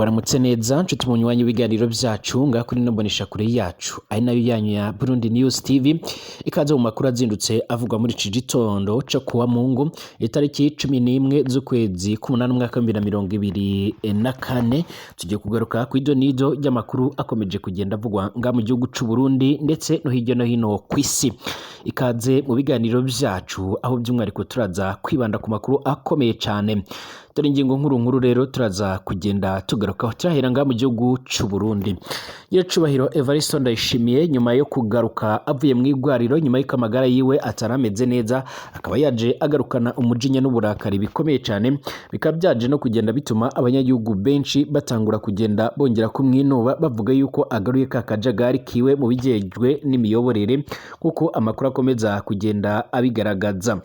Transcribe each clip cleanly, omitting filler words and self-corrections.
Waramutse neza nshuti munywanyi w'ibiganiro vyacu ngaha kuri ino mboneshakure yacu ari nayo yanyu ya Burundi News TV. Ikaze mu makuru azindutse avugwa muri iki gitondo co kuwa Mungu, itariki 11 z'ukwezi k'umunani, umwaka wa 2024. Tugiye kugaruka kw'idonido ry'amakuru akomeje kugenda avugwa ngaha mu gihugu c'u Burundi ndetse no hirya no hino kw'isi. Ikaze mu biganiro vyacu, aho by'umwihariko turaza kwibanda ku makuru akomeye cane. Dore ingingo nkuru nkuru rero turaza kugenda tugarukaho. Turahera ngaha mu gihugu c'u Burundi. Nyiracubahiro Evariste Ndayishimiye, nyuma yo kugaruka avuye mu igwariro, nyuma y'uko amagara yiwe atarameze neza, akaba yaje agarukana umujinya n'uburakari bikomeye cyane, bikaba byaje no kugenda bituma abanyagihugu benshi batangura kugenda bongera kumwinuba, bavuga yuko agaruye ka kajagari kiwe mu bijejwe n'imiyoborere, kuko amakuru akomeza kugenda abigaragaza.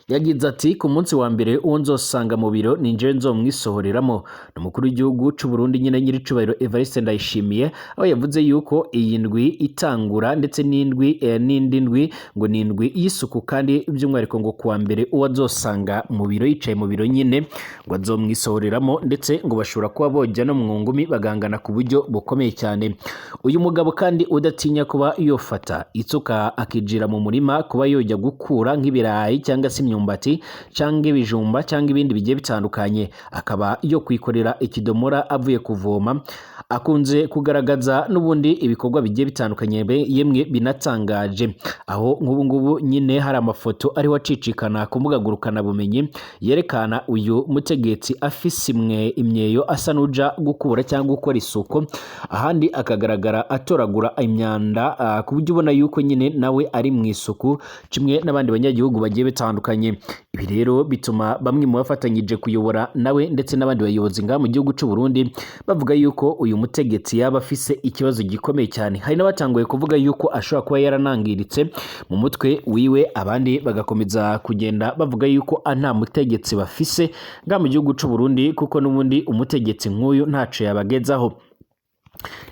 Yagize ati: "Ku munsi wa mbere, uwo nzosanga mu biro ni jewe nzomwisohoreramo." Ni umukuru w'igihugu c'u Burundi nyene, nyiricubahiro Evariste Ndayishimiye, aho yavuze yuko iyi ndwi itangura ndetse n'indwi n'indi ndwi ngo ni indwi y'isuku, kandi by'umwihariko ngo kuwa mbere uwo azosanga mu biro, yicaye mu biro nyine, ngo azomwisohoreramo, ndetse ngo bashobora kuba bojya no mu ngumi bagangana ku buryo bukomeye cyane. Uyu mugabo kandi udatinya kuba yofata isuka akijira mu murima, kuba yojya gukura nk'ibirayi cyangwa se imyumbati cyangwa ibijumba cyangwa ibindi bigiye bitandukanye, akaba yo kwikorera ikidomora avuye kuvoma, akunze kugaragaza n'ubundi ibikorwa bigiye bitandukanye, yemwe binatangaje, aho nk'ubu ngubu nyine hari amafoto ariho acicikana ku mbuga ngurukanabumenyi yerekana uyu mutegetsi afise imwe imyeyo, asa n'uja gukura cyangwa gukora isuku, ahandi akagaragara atoragura imyanda, ku buryo ubona yuko nyine nawe ari mu isuku kimwe n'abandi banyagihugu bagiye bitandukanye. Ibi rero bituma bamwe mu bafatanyije kuyobora nawe ndetse n'abandi bayobozi ngaha mu gihugu c'u Burundi bavuga yuko uyu mutegetsi yaba afise ikibazo gikomeye cyane. Hari n'abatanguye kuvuga yuko ashobora kuba yaranangiritse mu mutwe wiwe, abandi bagakomeza kugenda bavuga yuko nta mutegetsi bafise ngaha mu gihugu c'u Burundi, kuko n'ubundi umutegetsi nk'uyu ntaco yabagezaho.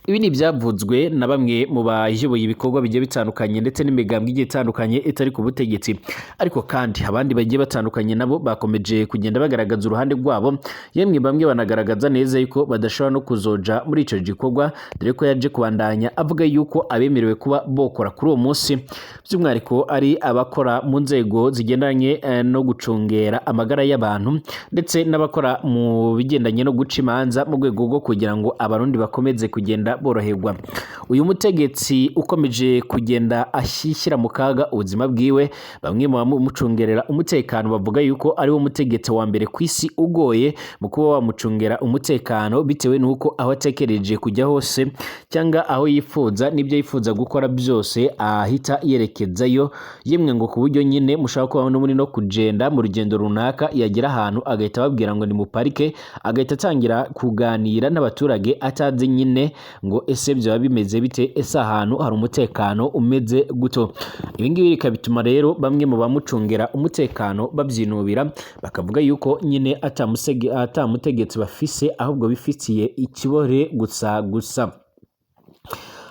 Ibi ni ibyavuzwe na bamwe mu bayoboye ibikorwa bigiye bitandukanye ndetse n'imigambwe igiye itandukanye itari ku butegetsi. Ariko kandi abandi bagiye batandukanye nabo bakomeje kugenda bagaragaza uruhande rwabo, yemwe bamwe banagaragaza neza yuko badashobora no kuzoja muri ico gikorwa, dore ko yaje kubandanya avuga yuko abemerewe kuba bokora kuri uwo munsi by'umwihariko ari abakora mu nzego zigendanye no gucungera amagara y'abantu, ndetse n'abakora mu bigendanye no guca imanza, mu rwego rwo kugira ngo Abarundi bakomeze kugenda boroherwa. Uyu mutegetsi ukomeje kugenda ashyishyira mu kaga ubuzima bwiwe, bamwe mu bamucungerera umutekano bavuga yuko ari wo mutegetsi wa mbere ku isi ugoye mu kuba wamucungera umutekano, bitewe n'uko aho atekereje kujya hose cyangwa aho yifuza n'ibyo yifuza gukora byose ahita yerekezayo, yemwe ngo ku buryo nyine mushobora kuba n'ubundi no kugenda mu rugendo runaka, yagera ahantu agahita ababwira ngo ni mu parike, agahita atangira kuganira n'abaturage atazi nyine ngo ese byaba bimeze bite, ese ahantu hari umutekano umeze guto. Ibi ngibi bikabituma rero bamwe mu bamucungera umutekano babyinubira, bakavuga yuko nyine atamutegetsi bafise, ahubwo bifitiye ikibore gusa gusa.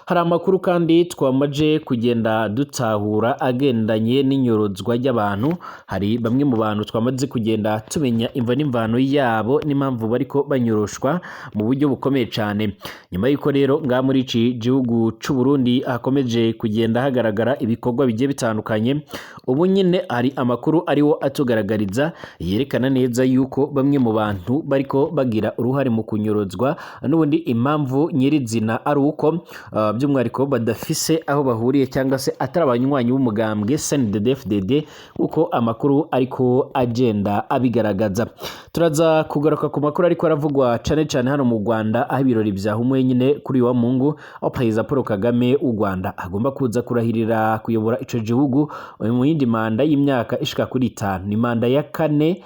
Hari amakuru kandi twamaje kugenda dutahura agendanye n'inyorozwa ry'abantu. Hari bamwe mu bantu twamaze kugenda tumenya imvo n'imvano yabo n'impamvu bariko banyoroshwa mu buryo bukomeye cyane. Nyuma y'uko rero ngaha muri iki gihugu c'u Burundi hakomeje kugenda hagaragara ibikorwa bigiye bitandukanye, ubu nyine hari amakuru ariwo atugaragariza yerekana neza yuko bamwe mu bantu bariko bagira uruhare mu kunyorozwa, n'ubundi impamvu nyirizina ari uko by'umwihariko badafise aho bahuriye cyangwa se atari abanywanyi b'umugambwe CNDD-FDD, kuko amakuru ariko agenda abigaragaza. Turaza kugaruka ku makuru ariko aravugwa cane cane hano mu Rwanda, aho ibirori vyahumuye nyine kuri uyu wa Mungu, aho Perezida Paul Kagame w'u Rwanda agomba kuza kurahirira kuyobora ico gihugu mu yindi manda y'imyaka ishika kuri 5. Ni manda ya kane,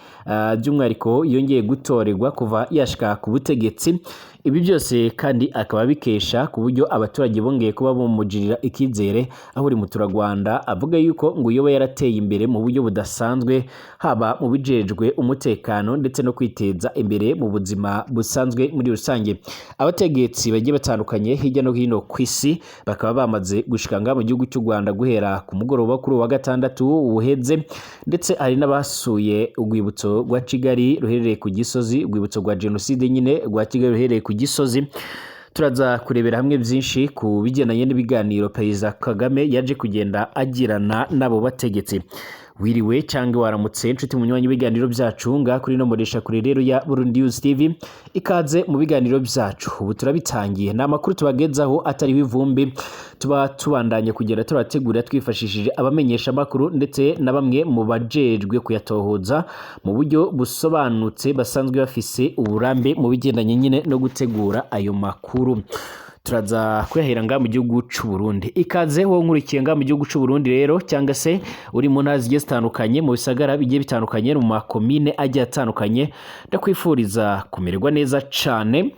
by'umwihariko yongeye gutorerwa kuva yashika ku butegetsi. Ibi byose kandi akaba bikesha ku buryo abaturage bongeye kuba bamugirira ikizere, aho uri muturarwanda avuga yuko ngo yoba yarateye imbere mu buryo budasanzwe, haba mu bijejwe umutekano ndetse no kwiteza imbere mu buzima busanzwe muri rusange. Abategetsi bagiye batandukanye hirya no hino ku isi bakaba bamaze gushika ngaha mu gihugu cy'u Rwanda guhera ku mugoroba kuri uwa gatandatu uheze, ndetse hari n'abasuye urwibutso rwa Kigali ruherereye ku Gisozi, urwibutso rwa Jenoside nyine rwa Kigali ruherereye ku Gisozi. Turaza kurebera hamwe byinshi ku bigendanye n'ibiganiro Perezida Kagame yaje kugenda agirana n'abo bategetsi. Wiriwe cyangwa waramutse nshuti munywanyi w'ibiganiro byacu ngaha kuri no muresha kure rero ya Burundi News TV, ikaze mu biganiro byacu. Ubu turabitangiye, ni amakuru tubagezaho atariho ivumbi, tuba tubandanye kugenda turategura twifashishije abamenyesha amakuru ndetse na bamwe mu bajejwe kuyatohoza mu buryo busobanutse, basanzwe bafise uburambe mu bigendanye nyine no gutegura ayo makuru. Turaza kuyahera ngaha mu gihugu c'u Burundi. Ikaze wowe nkurikiye ngaha mu gihugu c'u Burundi rero, cyangwa se uri mu ntara zigiye zitandukanye, mu bisagara bigiye bitandukanye, mu makomine agiye atandukanye, ndakwifuriza kumererwa neza cane.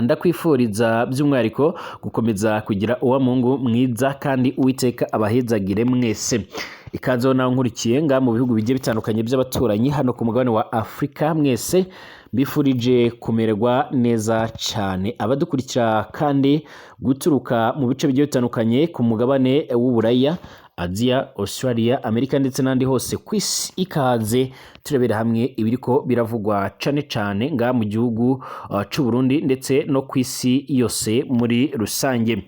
Ndakwifuriza by'umwihariko gukomeza kugira uwa Mungu mwiza kandi Uwiteka abahezagire mwese. Ikaze nawe nkurikiye ngaha mu bihugu bigiye bitandukanye by'abaturanyi hano ku mugabane wa Afurika, mwese mbifurije kumererwa neza cyane. Abadukurikira kandi guturuka mu bice bigiye bitandukanye ku mugabane w'Uburaya, Aziya, Australia, Amerika ndetse n'andi hose ku isi, ikaze turebera hamwe ibiriko biravugwa cane cane ngaha mu gihugu c'u Burundi ndetse no ku isi yose muri rusange.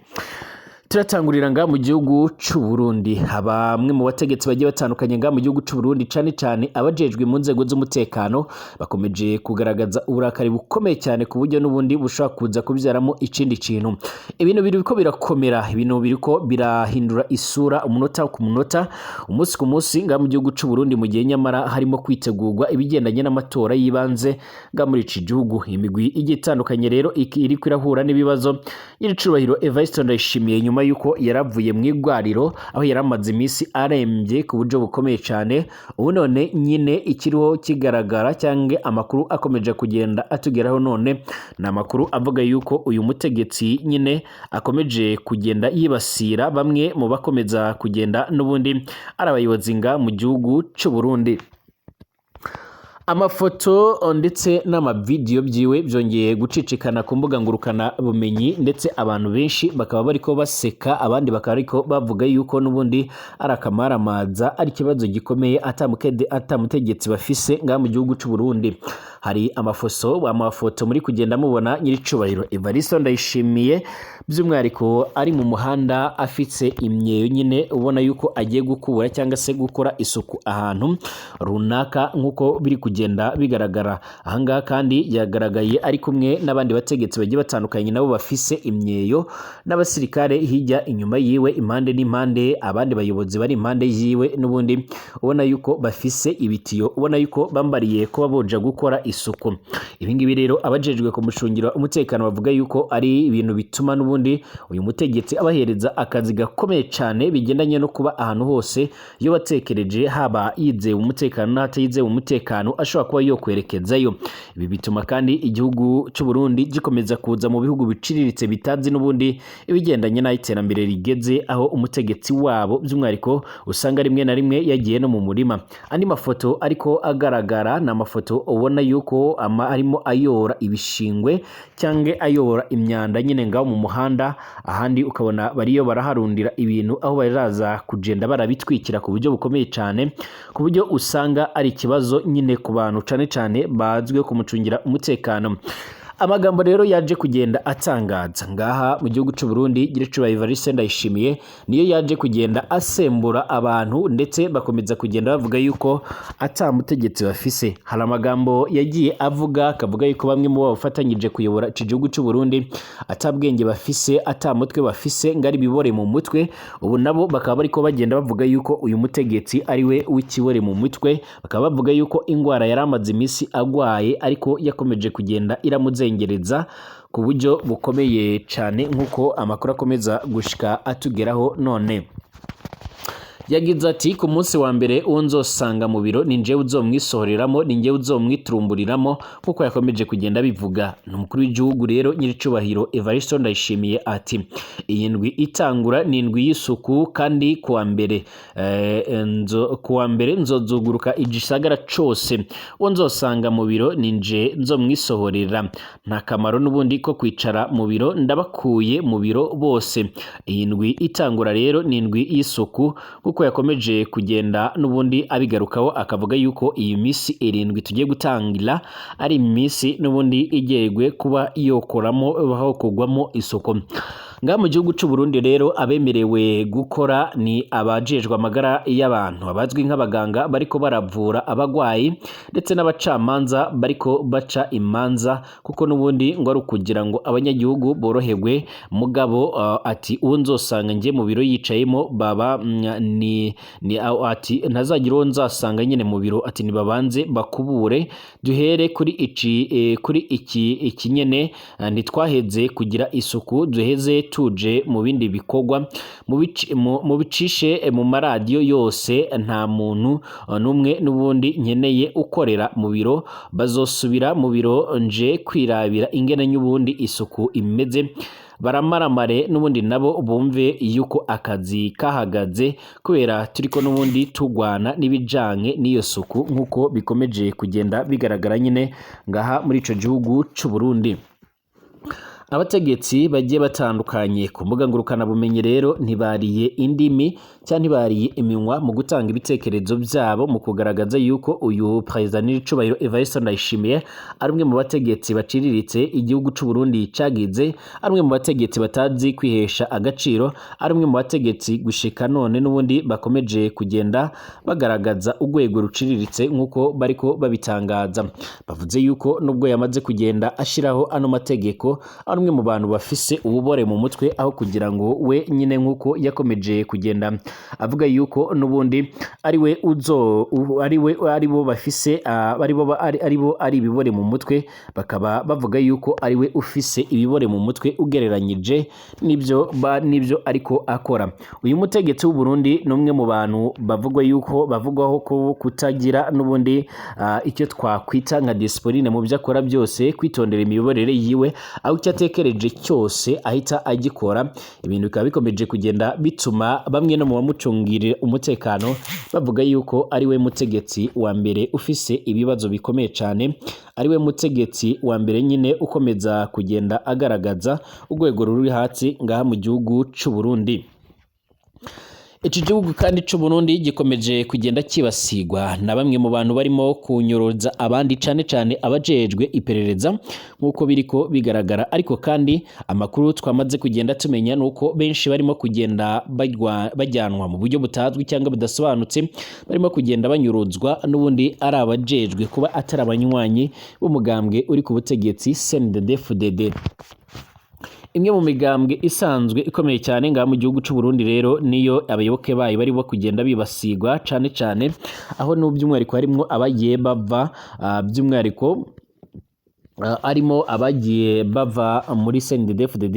Turatangurira ngaha mu gihugu c'u Burundi. Bamwe mu bategetsi bagiye batandukanye ngaha mu gihugu c'u Burundi, cane cane abajejwe mu nzego z'umutekano, bakomeje kugaragaza uburakari bukomeye cyane ku buryo n'ubundi bushobora kuza kubyaramo ikindi kintu. Ibintu biriko birakomera, ibintu biriko birahindura isura umunota ku munota, umunsi ku munsi ngaha mu gihugu c'u Burundi, mu gihe nyamara harimo kwitegurwa ibigendanye n'amatora y'ibanze ngaha muri iki gihugu. Imigwi igiye itandukanye rero iriko irahura n'ibibazo. Nyiricubahiro Evariste Ndayishimiye, nyuma yuko yaravuye mu igwariro aho yaramaze iminsi arembye ku buryo bukomeye cyane, ubu none nyine ikiriho kigaragara cyangwa amakuru akomeje kugenda atugeraho none ni amakuru avuga yuko uyu mutegetsi nyine akomeje kugenda yibasira bamwe mu bakomeza kugenda n'ubundi ari abayobozi nga mu gihugu cy'u Burundi. Amafoto ndetse n'amavidiyo byiwe byongeye gucicikana ku mbuga ngurukana bumenyi, ndetse abantu benshi bakaba bariko baseka, abandi bakaba ariko bavuga yuko n'ubundi ari akamaramaza, ari ikibazo gikomeye atamutegetsi bafise ngaha mu gihugu c'u Burundi. Hari amafoto muri kugenda mubona nyiricubahiro Evariste Ndayishimiye by'umwihariko ari mu muhanda afise imyeyo nyine, ubona yuko agiye gukubura cyangwa se gukora isuku ahantu runaka nk'uko biri kugenda bigaragara. Ahangaha kandi yagaragaye ari kumwe n'abandi bategetsi bagiye batandukanye nabo bafise imyeyo, n'abasirikare hirya inyuma yiwe impande n'impande, abandi bayobozi bari impande yiwe n'ubundi ubona yuko bafise ibitiyo, ubona yuko bambariye kuba boja gukora isuku. Ibi ngibi rero abajejwe kumucungira umutekano bavuga yuko ari ibintu bituma n'ubundi uyu mutegetsi abahereza akazi gakomeye cyane bigendanye no kuba ahantu hose iyo batekereje, haba yizewe umutekano n'atayizewe umutekano, ashobora kuba yokwerekezayo. Ibi bituma kandi igihugu cy'u Burundi gikomeza kuza mu bihugu biciriritse bitazi n'ubundi ibigendanye n'aho iterambere rigeze, aho umutegetsi wabo by'umwihariko usanga rimwe na rimwe yagiye no mu murima. Andi mafoto ariko agaragara ni amafoto ubona yuko arimo ayora ibishingwe cyangwa ayora imyanda nyine ngaho mu muhanda, ahandi ukabona bariyo baraharundira ibintu aho baraza kugenda barabitwikira ku buryo bukomeye cyane, ku buryo usanga ari ikibazo nyine ku bantu cane cane bazwiho kumucungira umutekano. Amagambo rero yaje kugenda atangaza ngaha mu gihugu c'u Burundi, Nyiricubahiro Evariste Ndayishimiye niyo yaje kugenda asembura abantu, ndetse bakomeza kugenda bavuga yuko atamutegetsi bafise. Hari amagambo yagiye avuga, akavuga yuko bamwe mu bo bafatanyije kuyobora iki gihugu c'u Burundi atabwenge bafise, atamutwe bafise, ngo ari bibore mu mutwe. Ubu nabo bakaba bariko bagenda bavuga yuko uyu mutegetsi ari we w'ikibore mu mutwe, bakaba bavuga yuko ingwara yari amaze iminsi agwaye ariko yakomeje kugenda iramuzengereza ku buryo bukomeye cyane, nk'uko amakuru akomeza gushika atugeraho none. Yagize ati: "Ku munsi wa mbere, uwo nzosanga mu biro ni njyewe uzomwisohoreramo, ni njyewe uzomwiturumburiramo," nkuko yakomeje kugenda bivuga. Ni umukuru w'igihugu rero nyiricubahiro Evariste Ndayishimiye ati: "Iyi ndwi itangura ni indwi y'isuku, kandi kuwa mbere kuwa mbere nzozuguruka igisagara cose, uwo nzosanga mu biro ni nje nzomwisohorera. Nta kamaro n'ubundi ko kwicara mu biro, ndabakuye mu biro bose." Iyi ndwi itangura rero ni indwi y'isuku, kuko yakomeje kugenda n'ubundi abigarukaho, akavuga yuko iyi minsi 7 tugiye gutangira ari iminsi n'ubundi igegwe kuba yokoramo kugwamo isuku ngaha mu gihugu c'u Burundi. Rero abemerewe gukora ni abajejwe amagara y'abantu, abazwi nk'abaganga bariko baravura abagwayi, ndetse n'abacamanza bariko baca imanza, kuko n'ubundi ngo ari ukugira ngo abanyagihugu boroherwe. Mugabo ati: "Uwo nzosanga nge mu biro yicayemo baba ni ati ntazagira uwo nzasanga nyine mu biro, ati nibabanze bakubure, duhere kuri iki kuri iki nyene, ntitwaheze kugira isuku duheze tuje mu bindi bikorwa. Mubicishe mu maradiyo yose, nta muntu n'umwe n'ubundi nkeneye ukorera mu biro. Bazosubira mu biro nje kwirabira ingene n'ubundi isuku imeze, baramaramare n'ubundi nabo bumve yuko akazi kahagaze kubera turiko n'ubundi tugwana n'ibijanye n'iyo suku," nk'uko bikomeje kugenda bigaragara nyine ngaha muri ico gihugu c'u Burundi. Abategetsi bagiye batandukanye ku mbuga ngurukanabumenyi rero ntibariye indimi cyangwa ntibariye iminwa mu gutanga ibitekerezo byabo, mu kugaragaza yuko uyu perezida nyiricubahiro Evariste Ndayishimiye ari umwe mu bategetsi baciriritse igihugu c'u Burundi cagize, ari umwe mu bategetsi batazi kwihesha agaciro, ari umwe mu bategetsi gushika none n'ubundi bakomeje kugenda bagaragaza urwego ruciriritse, nk'uko bariko babitangaza. Bavuze yuko nubwo yamaze kugenda ashiraho ano mategeko, ari umwe mu bantu bafise ububore mu mutwe, aho kugira ngo we nyine, nk'uko yakomeje kugenda avuga yuko n'ubundi ari we uzo ari we ari bo bafise ari bo ari bo ari ibibore mu mutwe, bakaba bavuga yuko ari we ufise ibibore mu mutwe ugereranyije n'ibyo ariko akora. Uyu mutegetsi w'u Burundi ni umwe mu bantu bavugwa yuko bavugwaho ko kutagira n'ubundi icyo twakwita nka discipline mu byo akora byose, kwitondera imiyoborere yiwe, aho icyo atekereje cyose ahita agikora. Ibintu bikaba bikomeje kugenda bituma bamwe no mu bamucungirira umutekano bavuga yuko ari we mutegetsi wa mbere ufise ibibazo bikomeye cyane, ari we mutegetsi wa mbere nyine ukomeza kugenda agaragaza urwego ruri hasi ngaha mu gihugu c'u Burundi. Iki gihugu kandi c'u Burundi gikomeje kugenda kibasigwa na bamwe mu bantu barimo kunyuruza abandi, cane cane abajejwe iperereza, nk'uko biriko bigaragara. Ariko kandi amakuru twamaze kugenda tumenya nuko benshi barimo kugenda bajyanwa mu buryo butazwi cyangwa budasobanutse, barimo kugenda banyuruzwa n'ubundi ari abajejwe kuba atari abanywanyi b'umugambwe uri ku butegetsi CNDD-FDD. Imwe mu migambwe isanzwe ikomeye cyane ngaha mu gihugu c'u Burundi rero niyo abayoboke bayo barimo kugenda bibasigwa cane cane, aho n'uby'umwihariko harimwo abagiye bava by'umwihariko arimo abagiye bava muri CNDD-FDD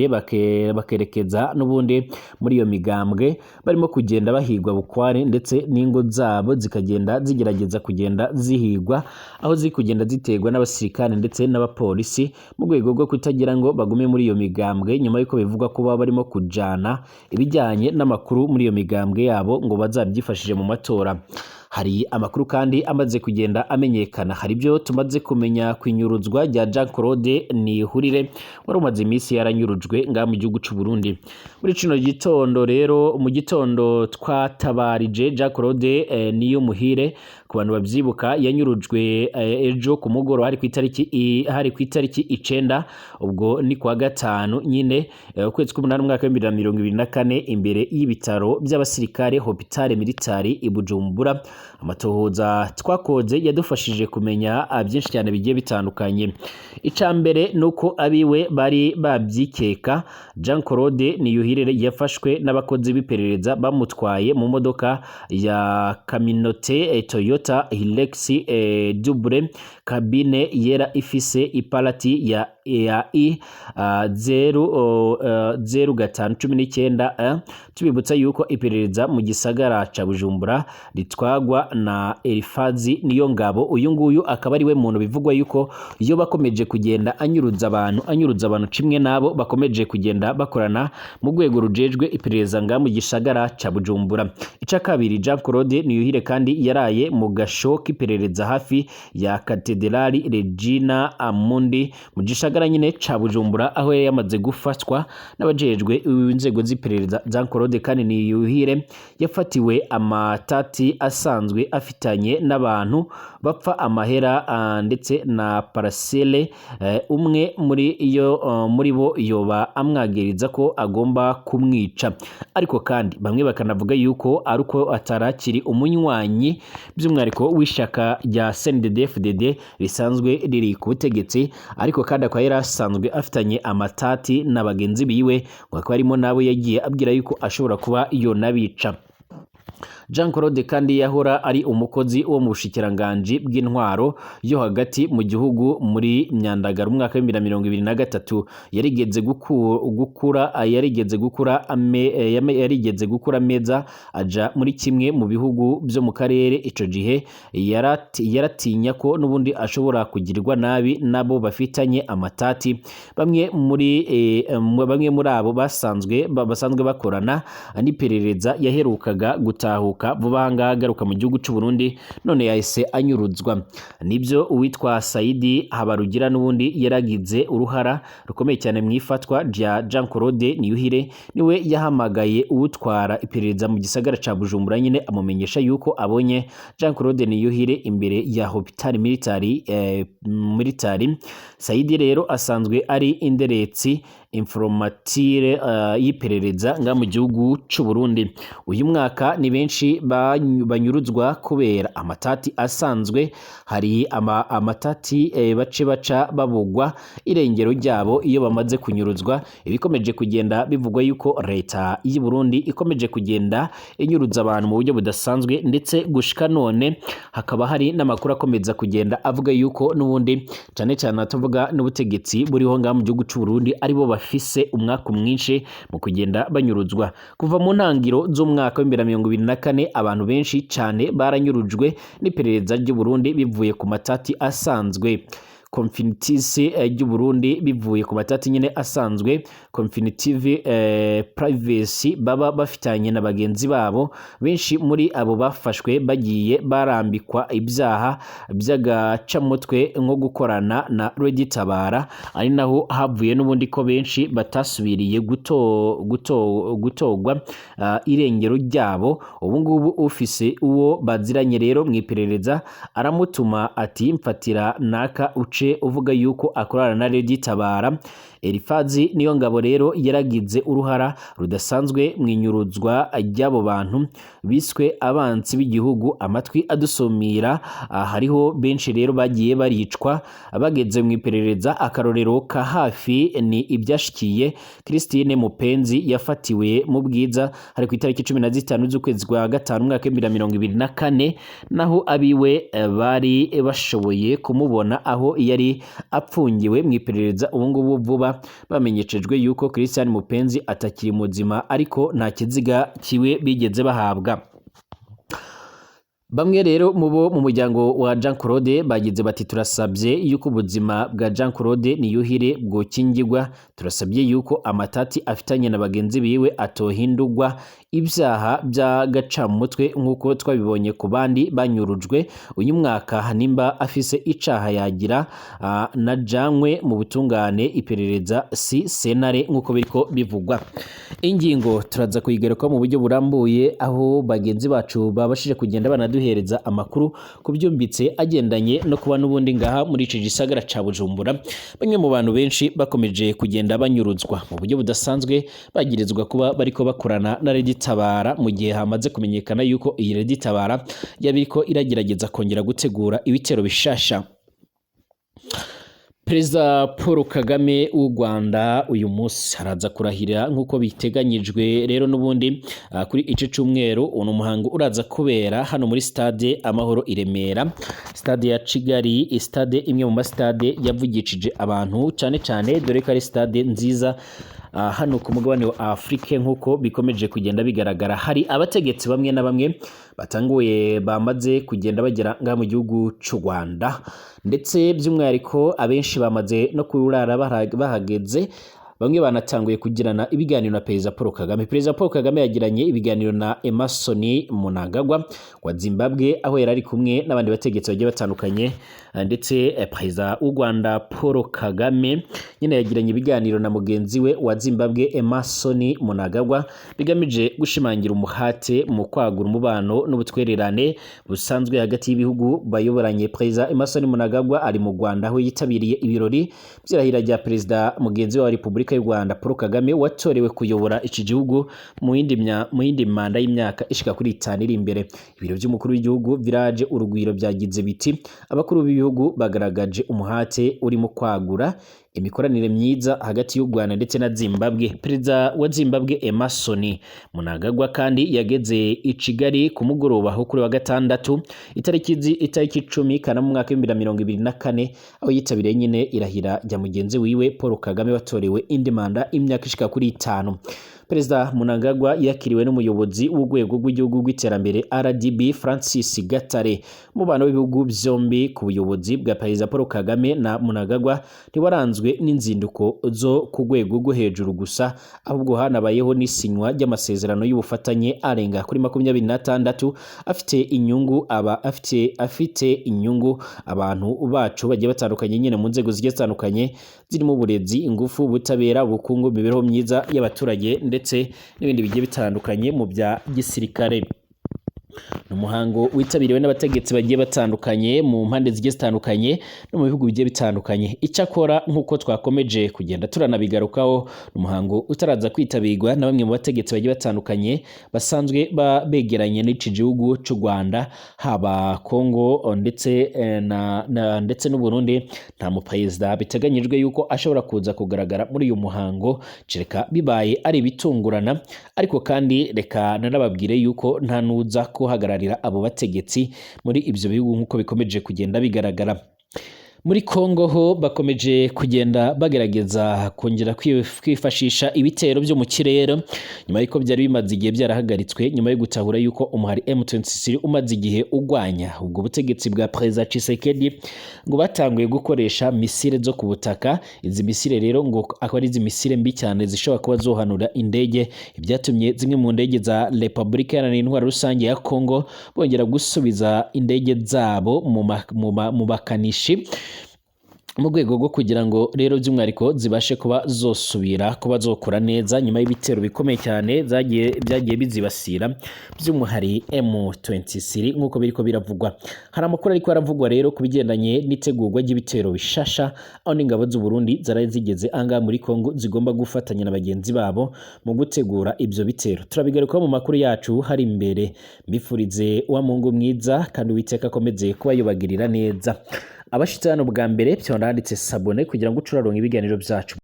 bakerekeza n'ubundi muri iyo migambwe, barimo kugenda bahigwa bukware, ndetse n'ingo zabo zikagenda zigerageza kugenda zihigwa, aho ziri kugenda ziterwa n'abasirikare ndetse n'abapolisi mu rwego rwo kutagira ngo bagume muri iyo migambwe, nyuma y'uko bivugwa ko baba barimo kujana ibijyanye n'amakuru muri iyo migambwe yabo ngo bazabyifashije mu matora. Hari amakuru kandi amaze kugenda amenyekana, hari ibyo tumaze kumenya ku inyuruzwa rya Jean Claude Nihurire wari umaze iminsi yaranyurujwe ngaha mu gihugu c'u Burundi. Muri kino gitondo rero, mu gitondo twatabarije Jean Claude Niyomuhire. Ku bantu babyibuka, yanyurujwe ejo ku mugoroba, hari ku itariki 9, ubwo ni kuwa gatanu nyine, ukwezi k'umunani umwaka wa 2024, imbere y'ibitaro by'abasirikare, Hôpital Militaire i Bujumbura. Amatohoza twakoze yadufashije kumenya byinshi cyane bigiye bitandukanye. Ica mbere nuko abiwe bari babyikeka. Jean Claude Niyuhire yafashwe n'abakozi b'iperereza bamutwaye mu modoka ya camionnette Toyota Hilux double cabine yera ifise iparati ya ya I 0 05 19. Tubibutsa yuko iperereza mu gisagara ca Bujumbura ritwagwa na Elifazi Niyongabo. Uyu nguyu akaba ari we muntu bivugwa yuko iyo bakomeje kugenda anyuruza abantu kimwe nabo bakomeje kugenda bakorana mu rwego rujejwe iperereza nga mu gisagara ca Bujumbura. Ica kabiri, Jean Claude Niyuhire kandi yaraye mu gasho k'iperereza hafi ya Katedrali Regina Amundi mu gisagara nyine ca Bujumbura, aho yari yamaze gufatwa n'abajejwe inzego z'iperereza. Jean Claude kandi Niyuhire yafatiwe amatati asanzwe afitanye n'abantu bapfa amahera ndetse na parcelle. Umwe muri iyo muri bo yoba amwagiriza ko agomba kumwica, ariko kandi bamwe bakanavuga yuko ari uko atarakiri umunywanyi by'umwihariko w'ishyaka rya CNDD-FDD risanzwe riri ku butegetsi, ariko kandi akaba yari asanzwe afitanye amatati na bagenzi biwe, ngo akaba harimo n'abo yagiye abwira yuko ashobora kuba yonabica. Jean Claude kandi yahora ari umukozi wo mu bushikiranganji bw'intwaro yo hagati mu gihugu. Muri Myandagaro umwaka wa 2023 yarigeze gukura ameza aja muri kimwe mu bihugu byo mu karere. Ico gihe yaratinya ko n'ubundi ashobora kugirirwa nabi nabo bafitanye amatati. Bamwe muri abo basanzwe bakorana n'iperereza yaherukaga gutahuka vuba aha ngaha agaruka mu gihugu cy'u Burundi, none yahise anyuruzwa. Nibyo, uwitwa Saidi Habarugira n'ubundi yaragize uruhara rukomeye cyane mu ifatwa rya Jean Claude Niyuhire. Niwe yahamagaye uwutwara iperereza mu gisagara ca Bujumbura nyine, amumenyesha yuko abonye Jean Claude Niyuhire imbere ya Hopital Military. Saidi rero asanzwe ari inderetsi informateur y'iperereza nga mu gihugu c'u Burundi. Uyu mwaka ni benshi banyuruzwa kubera amatati asanzwe. Hari amatati bace baca babugwa irengero ryabo iyo bamaze kunyuruzwa. Ibikomeje kugenda bivugwa yuko leta y'u Burundi ikomeje kugenda inyuruza abantu mu buryo budasanzwe, ndetse gushika none hakaba hari n'amakuru akomeza kugenda avuga yuko n'ubundi cane cane tuvuga n'ubutegetsi buriho ngaha mu gihugu c'u Burundi aribo bafise umwaku mwinshi mu kugenda banyuruzwa. Kuva mu ntangiro z'umwaka wa 2024, abantu benshi cane baranyurujwe n'iperereza ry'u Burundi bivuye ku matati asanzwe Confinitis ry'u Burundi, bivuye ku matati nyine asanzwe Confinitive privacy baba bafitanye na bagenzi babo. Benshi muri abo bafashwe bagiye barambikwa ibyaha by'agacamutwe nko gukorana na Red Tabara, ari naho havuye n'ubundi ko benshi batasubiriye gutogwa irengero ryabo. Ubu ngubu ufise uwo baziranye rero mu iperereza aramutuma ati: "Mfatira naka, uce uvuga yuko akorana na Red Tabara." Elifazi niyo ngabo rero yaragize uruhara rudasanzwe mu inyuruzwa ry'abo bantu biswe abansi b'igihugu. Amatwi adusumira, hariho benshi rero bagiye baricwa bageze mu iperereza. Akarorero ka hafi ni ibyashikiye Christine Mupenzi yafatiwe mu Bwiza hari ku itariki 15 z'ukwezi kwa gatanu umwaka wa 2024, naho abiwe bari bashoboye kumubona aho yari apfungiwe mu iperereza. Ubu ngubu vuba bamenyeshejwe yuko Christian Mupenzi atakiri muzima, ariko nta kiziga kiwe bigeze bahabwa. Bamwe rero mu bo mu muryango wa Jean Claude bagize bati: "Turasabye yuko ubuzima bwa Jean Claude Niyuhire bwokingirwa. Turasabye yuko amatati afitanye na bagenzi biwe atohindurwa ibyaha by'agacamutwe nk'uko twabibonye ku bandi banyurujwe uyu mwaka. Nimba afise icaha yagira najanywe mu butungane, iperereza si sentare nk'uko biriko bivugwa." Ingingo turaza kuyigaruka mu buryo burambuye, aho bagenzi bacu babashije kugenda banaduhereza amakuru kubyumbitse agendanye no kuba n'ubundi ngaha muri ici gisagara ca Bujumbura bamwe mu bantu benshi bakomeje kugenda banyuruzwa mu buryo budasanzwe, bagirizwa kuba bariko bakorana na Red Tabara, mu gihe hamaze kumenyekana yuko iyi Red Tabara yabiriko iragerageza kongera gutegura ibitero bishasha. Perezida Paul Kagame w'u Rwanda uyu munsi araza kurahira nk'uko biteganyijwe rero n'ubundi kuri ico cumweru. Uno muhango uraza kubera hano muri stade Amahoro i Remera, stade ya Kigali, stade imwe mu masitade yavugishije abantu cyane cyane, dore ko ari stade nziza hano ku mugabane wa Afrika nk'uko bikomeje kugenda bigaragara. Hari abategetsi bamwe na bamwe batanguye bamaze kugenda bagera ngaha mu gihugu c'u Rwanda, ndetse by'umwihariko abenshi bamaze no kurara bahageze. Bamwe banatanguye kugirana ibiganiro na Perezida Paul Kagame. Perezida Paul Kagame yagiranye ibiganiro na Emmerson Mnangagwa wa Zimbabwe, aho yari ari kumwe n'abandi bategetsi bagiye batandukanye, ndetse Perezida w'u Rwanda Paul Kagame nyine yagiranye ibiganiro na mugenzi we wa Zimbabwe Emmerson Mnangagwa, bigamije gushimangira umuhate mu kwagura umubano n'ubutwererane busanzwe hagati y'ibihugu bayoboranye. Perezida Emmerson Mnangagwa ari mu Rwanda, aho yitabiriye ibirori by'irahira rya Perezida mugenzi we wa Repubulika y'u Rwanda Paul Kagame, watorewe kuyobora iki gihugu mu yindi manda y'imyaka ishika kuri 5 iri imbere. Ibiro by'umukuru w'igihugu Village Urugwiro byagize biti: "Abakuru b'ibihugu bagaragaje umuhate urimo kwagura imikoranire myiza hagati y'u Rwanda ndetse na Zimbabwe." Perezida wa Zimbabwe Emmerson Mnangagwa kandi yageze i Kigali ku mugoroba ho kuri wa gatandatu itariki 10 Kanama mu mwaka 2024, aho yitabiriye nyine irahira rya mugenzi wiwe Paul Kagame watorewe indi manda imyaka ishika kuri 5. Perezida Mnangagwa yakiriwe n'umuyobozi w'urwego rw'igihugu rw'iterambere RDB Francis Gatare. Umubano w'ibihugu byombi ku buyobozi bwa Perezida Paul Kagame na Mnangagwa ntiwaranzwe n'inzinduko zo ku rwego rwo hejuru gusa, ahubwo hanabayeho n'isinywa ry'amasezerano y'ubufatanye arenga kuri 26 afite inyungu abantu bacu bagiye batandukanye nyine mu nzego zigiye zitandukanye zirimo uburezi, ingufu, ubutabera, ubukungu, imibereho myiza y'abaturage ndetse n'ibindi bigiye bitandukanye mu bya gisirikare. Ni umuhango witabiriwe n'abategetsi bagiye batandukanye mu mpande zigiye zitandukanye no mu bihugu bigiye bitandukanye. Icyakora nk'uko twakomeje kugenda turanabigarukaho, ni umuhango utaraza kwitabirwa na bamwe mu bategetsi bagiye batandukanye basanzwe begeranye n'iki gihugu cy'u Rwanda, haba Congo ndetse ndetse n'u Burundi. Nta muperezida biteganyijwe yuko ashobora kuza kugaragara muri uyu muhango, kereka bibaye ari ibitungurana. Ariko kandi reka nanababwire yuko nta nuza kuhagararira abo bategetsi muri ibyo bihugu nk'uko bikomeje kugenda bigaragara. Muri Congo ho bakomeje kugenda bagerageza kongera kwifashisha ibitero byo mu kirere nyuma y'uko byari bimaze igihe byarahagaritswe, nyuma yo gutahura yuko umuhari M23 umaze igihe ugwanya ubwo butegetsi bwa Perezida Tshisekedi. Ngo batanguye gukoresha misile zo ku butaka. Izi misile rero ngo akaba ari izi misile mbi cyane zishobora kuba zohanura indege, ibyatumye zimwe mu ndege za Repubulika Iharanira Intwaro Rusange ya Congo bongera gusubiza indege zabo mu bakanishi, mu rwego rwo kugira ngo rero by'umwihariko zibashe kuba zosubira kuba zokora neza nyuma y'ibitero bikomeye cyane byagiye bizibasira by'umuhari M23 nk'uko biriko biravugwa. Hari amakuru ariko aravugwa rero ku bigendanye n'itegurwa ry'ibitero bishasha, aho n'ingabo z'u Burundi zaraye zigeze angaha muri Congo zigomba gufatanya na bagenzi babo mu gutegura ibyo bitero. Turabigarukaho mu makuru yacu hari imbere. Mbifurize wa Mungu mwiza kandi Uwiteka akomeze kuba yubagirira neza. Abashitse hano bwa mbere, byanditse s'abonner kugira ngo ucuraronke ibiganiro byacu.